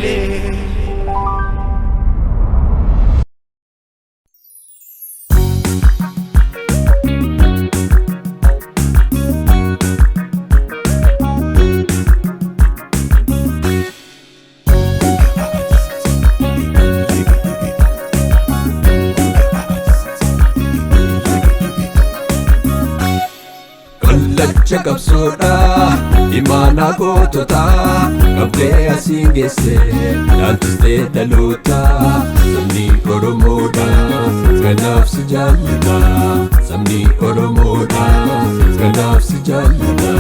Eegalee. Kallacha qabsoodha imaanaa goototaa qabdee asiin geesse dhaalchistee dhaloota. Sabni Oromoodha kanaaf si jaallata. Sabni Oromoodha kanaaf si jaallata.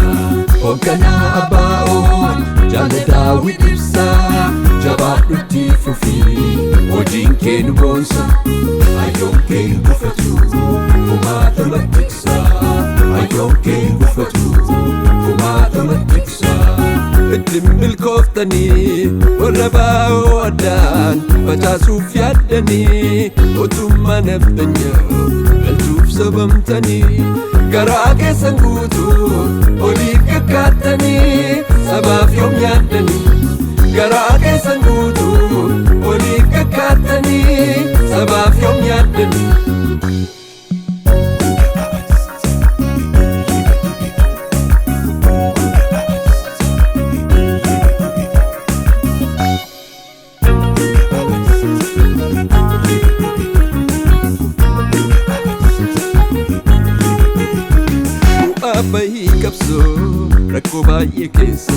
Hoogganaa Abbaa'oon Jaal Daawit Ibsaa, jabaadhutti fufii, hojiin kee nu boonsa. Hayyoon kee hin gufatu, kumaatama tiksa. Hayyoon kee hin gufatu, kumaatama tiksa. Ittiin milkooftanii warra baa'oo addaan facaasuuf yaaddanii, mootummaa naftanyaa galchuuf sabamtanii, garaa keessan guutuu oliif kakkaattanii, sabaaf yoom yaaddanii? Garaa keessan guutuu oliif kakkaattanii, sabaaf yoom yaaddanii? Bu'aa bahii qabsoo rakkoo baay'ee keessa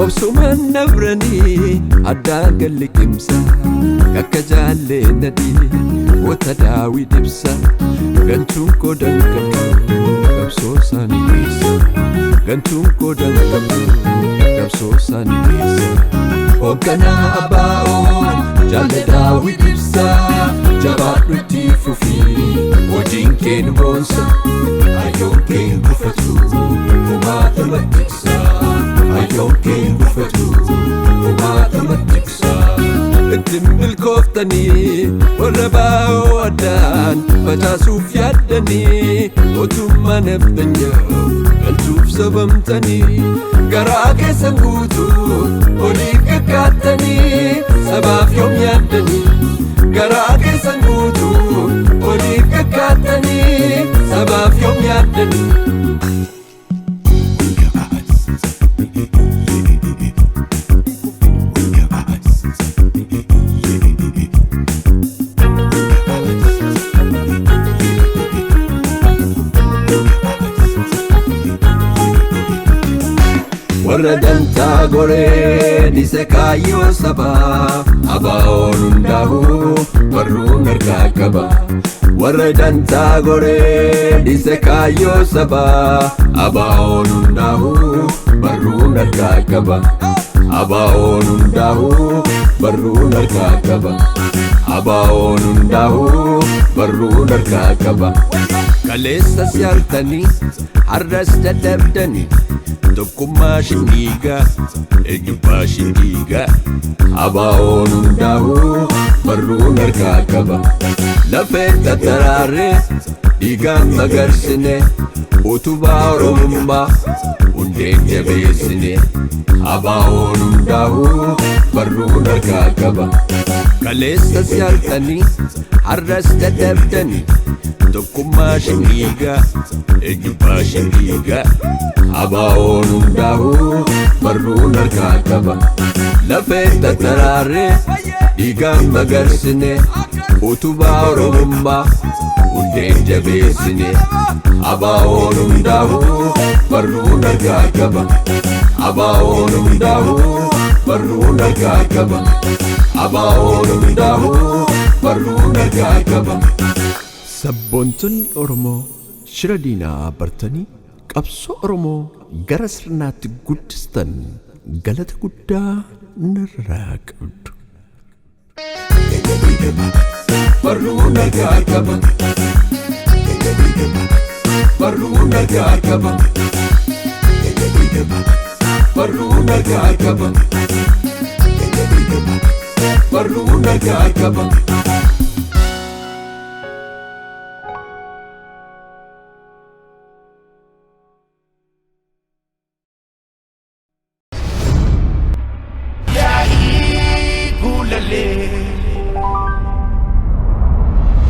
obsumaan dabranii addaan galliqimsa kakka jaallee nadii wata Daawit Ibsa. Gantuun koo danqabdu qabsoo isaanii keessa. Gantuun koo danqabdu qabsoo isaanii keessa. Hoogganaa Abbaa'oon Jaalle Daawit Ibsaa, jabaadhutti fufii, hojiin kee nu boonsa. Hayyoon kee hin gufatu, kumaatama tiksa. Hayyoon kee hin gufatu, kumaatama tiksa. Ittiin milkooftanii warra baa'oo addaan facaasuuf yaaddanii, mootummaa naftanyaa galchuuf sabamtanii, garaa keessan guutuu oliif kakkaattanii, sabaaf yoom yaaddanii? Garaa keessan guutuu oliif kakkaattanii, sabaaf yoom yaaddanii? Warra dantaa goree dhise kaayyoo sabaa, abaa'oon hundaa'uu barruun harkaa qaba. Warra dantaa goree dhise kaayyoo sabaa, abaa'oon hundaa'uu barruun harkaa qaba. Abaa'oon hundaa'uu barruun harkaa qaba. Abaa'oon hundaa'uu barruun harkaa qaba. Kaleessa si'artanii har'as dadhabdanii, tokkummaa shindiigaa eenyummaa shindiigaa. Abaa'oon hundaa'uu barruun harkaa qaba. Lafeen tattaraarree dhiigaan magarsine, utubaa Oromummaa hundeen jabeessine. Abaa'oon hundaa'uu barruun harkaa qaba. Kaleessa si'artanii har'as dadhabdanii, tokkummaa shindiigaa eenyummaa shindiigaa. Abaa'oon hundaa'uu barruun harkaa qaba. Lafeen tattaraarree dhiigaan magarsine, utubaa Oromummaa hundeen jabeessine. Abaa'oon hundaa'uu barruun harkaa qaba. Abaa'oon hundaa'uu barruun harkaa qaba. Abaa'oon hundaa'uu barruun harkaa qaba. Sabboontonni Oromoo shira diinaa bartanii qabsoo Oromoo gara sirnaatti guddistan galata guddaa narraa qabdu. Barruun harkaa qaba. Barruun harkaa qaba. Barruun harkaa qaba. Barruun harkaa qaba. Yaa'ii. galee.